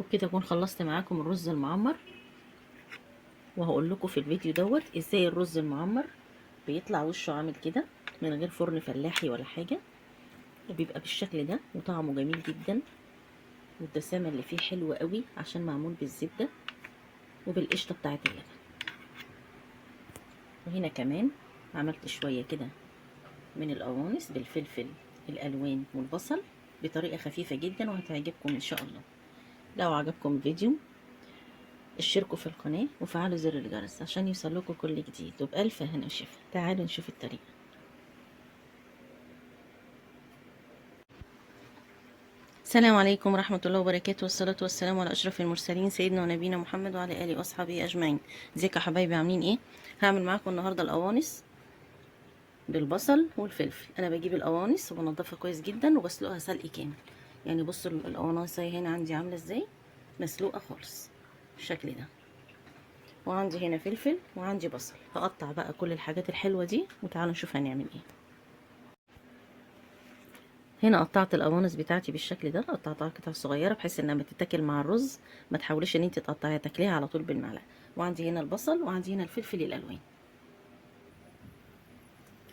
وبكده اكون خلصت معاكم الرز المعمر، وهقول لكم في الفيديو دوت ازاي الرز المعمر بيطلع وشه عامل كده من غير فرن فلاحي ولا حاجة، وبيبقى بالشكل ده وطعمه جميل جدا، والدسامه اللي فيه حلوة قوي عشان معمول بالزبده وبالقشطه بتاعه اللبن. وهنا كمان عملت شوية كده من القوانص بالفلفل الالوان والبصل بطريقة خفيفة جدا، وهتعجبكم ان شاء الله. لو عجبكم الفيديو اشتركوا في القناة وفعلوا زر الجرس عشان يوصلكوا كل جديد، وبألف هنا وشفا. تعالوا نشوف الطريقة. السلام عليكم ورحمة الله وبركاته، والصلاة والسلام على أشرف المرسلين سيدنا ونبينا محمد وعلى آله وأصحابه أجمعين. ازيكم يا حبايبي، عاملين ايه؟ هعمل معاكم النهاردة القوانص بالبصل والفلفل. أنا بجيب القوانص وبنضفها كويس جدا وبسلقها سلق كامل. يعني بصوا القوانص اهي هنا عندي عاملة ازاي، مسلوقة خالص بالشكل ده. وعندي هنا فلفل وعندي بصل. هقطع بقى كل الحاجات الحلوة دي وتعالوا نشوف هنعمل ايه. هنا قطعت القوانص بتاعتي بالشكل ده، قطعتها قطع صغيرة بحيث انها ما تتاكل مع الرز، ما تحاوليش ان انت تقطعيها، تاكليها على طول بالمعلقه. وعندي هنا البصل وعندي هنا الفلفل الالوان.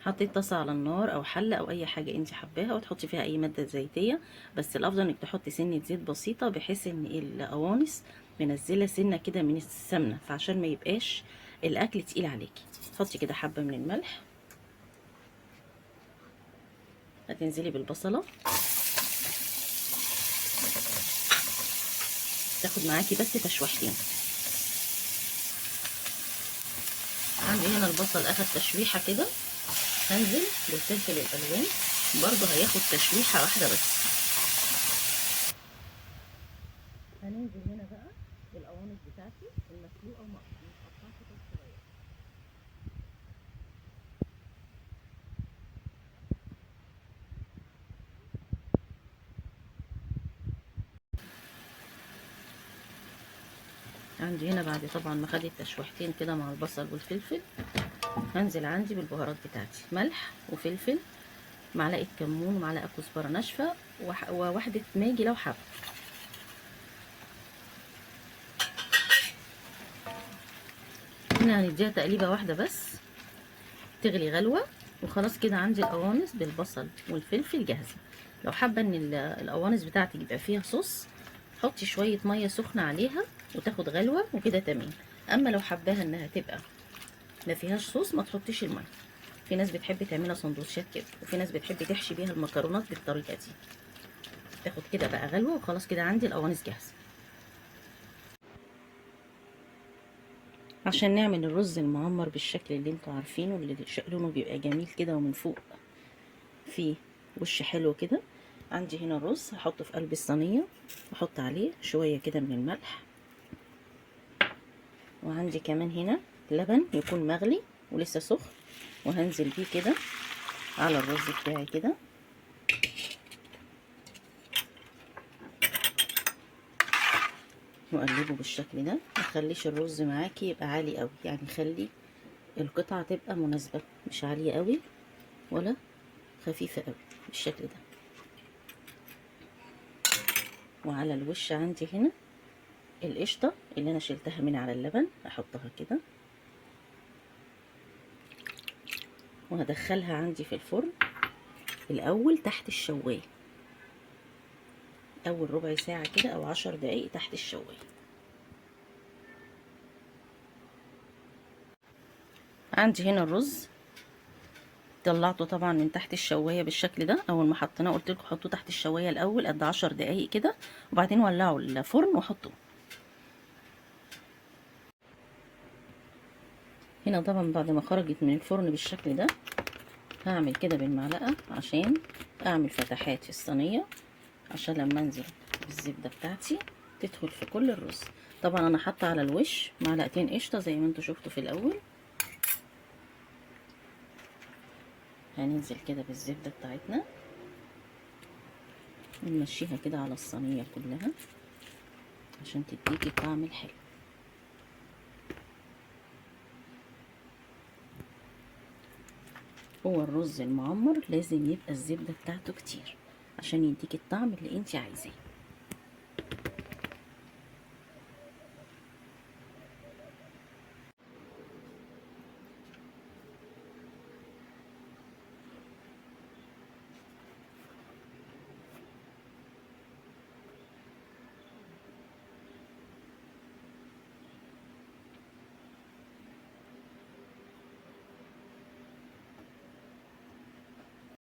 حطيت طاسه على النار او حله او اي حاجة انت حباها، وتحطي فيها اي مادة زيتيه، بس الافضل انك تحطي سنة زيت بسيطة بحيث ان القوانص منزله سنة كده من السمنة، فعشان ما يبقاش الاكل تقيل عليكي. حطي كده حبه من الملح، هتنزلي بالبصله، تاخد معاكي بس تشويحتين. عندي هنا البصل اخد تشويحه كده، هنزل بالفلفل الالوان برضو هياخد تشويحه واحدة بس. هننزل هنا بقى بالقوانص بتاعتي المسلوقه ومتقطعه قطع صغيرة. عندي هنا بعد طبعا ما خدت تشويحتين كده مع البصل والفلفل، هنزل عندي بالبهارات بتاعتي، ملح وفلفل، معلقه كمون ومعلقة كزبره ناشفة وواحدة ماجي لو حابة. هنا هنديها تقليبه واحدة بس تغلي غلوه وخلاص كده. عندي القوانص بالبصل والفلفل جاهزة. لو حابة ان القوانص بتاعتك يبقى فيها صوص، حطي شوية مية سخنة عليها وتاخد غلوه وكده تمام. اما لو حباها انها تبقى ما فيهاش صوص ما تحطيش المية. في ناس بتحب تعملها سندوتشات كده، وفي ناس بتحب تحشي بيها المكرونات بالطريقة دي. تاخد كده بقى غلوه وخلاص كده عندي القوانص جاهزة. عشان نعمل الرز المعمر بالشكل اللي انتوا عارفينه، اللي لونه بيبقى جميل كده ومن فوق فيه وش حلو كده. عندي هنا الرز هحطه في قلب الصينية، واحط عليه شوية كده من الملح، وعندي كمان هنا لبن يكون مغلي ولسه سخن، وهنزل بيه كده على الرز بتاعي كده. وقلبه بالشكل ده. ما تخليش الرز معاكي يبقى عالي قوي، يعني خلي القطعة تبقى مناسبة، مش عالية قوي ولا خفيفة قوي بالشكل ده. وعلى الوش عندي هنا القشطه اللي انا شلتها من على اللبن، احطها كده وهدخلها عندي في الفرن الاول تحت الشوايه، اول ربع ساعة كده او 10 دقايق تحت الشوايه. عندي هنا الرز طلعته طبعا من تحت الشوايه بالشكل ده. اول ما حطيناه قلت لكم حطوه تحت الشوايه الاول قد 10 دقايق كده، وبعدين ولعوا الفرن وحطوه. هنا طبعا بعد ما خرجت من الفرن بالشكل ده، هعمل كده بالمعلقه عشان اعمل فتحات في الصينية، عشان لما انزل بالزبده بتاعتي تدخل في كل الرز. طبعا انا حاطه على الوش معلقتين قشطه زي ما انتوا شفتوا في الاول. هننزل كده بالزبده بتاعتنا ونمشيها كده على الصينية كلها عشان تديكي الطعم الحلو. هو الرز المعمر لازم يبقى الزبدة بتاعته كتير عشان يديكي الطعم اللي انت عايزاه.